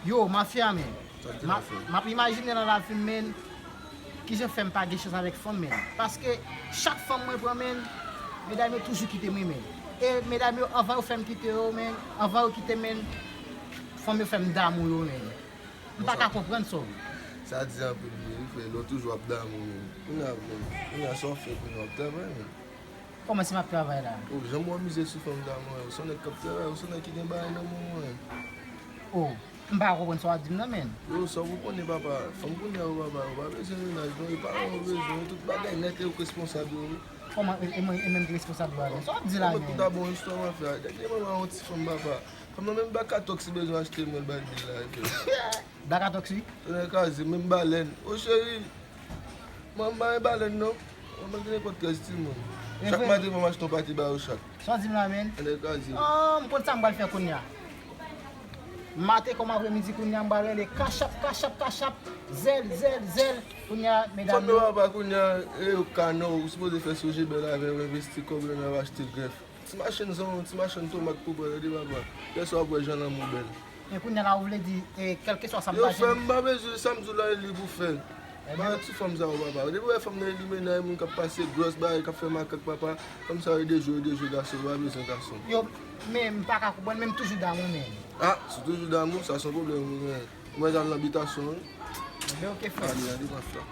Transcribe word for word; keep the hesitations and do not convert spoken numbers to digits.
Yo, mafya, men. Sa te M a- fè. M ap imajine nan lavi m, men, kijan fè m pa gen chans avèk fanm, men. Paske chak fanm mwen pran, men, medam yo toujou kite mwen, men. E medam yo, anvan yo fè m kite yo, men, anvan yo kite m, men, fanm yo fè m damou yo, men. M pa ka konprann sa. Sa di anpil vre, wi, frè, lè w toujou ap damou, men. Kounye a, men, kounye a, sa w fè, kounye a, w ap travay, men. Kòman si m ap travay la? O, jan w ap mize sou fanm damou, ou se yon nèg k ap travay, ou se yon nèg ki gen bagay nan men w, men. O, m pa konprann sa w ap di m nan, men. Yo, sa w konnen, papa, fanm kounye a, yo, papa, yo pa bezwen mennaj, non, yo pa bezwen, yo tout bagay nèt, yo k responsab, yo, wi. Kòman e, e, e menm ki responsab yo avè? Sa w ap di la, Mwen men? tout a bon istwa w ap fè. Dènye moman, yon ti fanm, papa. Fanm nan menm Black Atox li bezwen achte mwen l bay bil la, epi. Black Atox, wi. Tonnè kraze, menm balèn. O cheri, mwen m pa gen balèn non. Mwen gen nenpòt trèz timoun. Chak maten mwen m achte yon pati ba yo chak. Sa w di m la, men? Tonnè kraze. Ah, m konn sa m pral fè kounye a. Maten kòm apremidi kounye a, m pral rele kachap, kachap, kachap, zèl, zèl, zèl. Kounye a, medam Fanm yo, papa, kounye a, e yo ka non, ou sipoze fè soje bèl avè yo, envesti kòb yo nan achte grèf. Ti machann zon, ti machann tomat pou bwè, tande papa. Lè sa w ap wè jan lanmou bèl. Men kounye a la, ou vle di, e, kèlkeswa sa m Yo ta fè jwenn. M pa bezwen sa m di w la, li pou fè. Pa ti fanm sa yo, papa. Depi w wè fanm nan elimine, moun k ap pase gwòs bagay, k ap fè makak, papa. Fanm sa yo, e de jwe, e de jwe gason, yo pa bezwen gason. Yo, men m pa ka konprann, men m toujou damou, men. Ah, si w toujou damou, sa se yon pwoblèm ou gen. Ou mèt al nan bitasyon, wi. Ebyen, oke, frè. Ale, ale, mafya.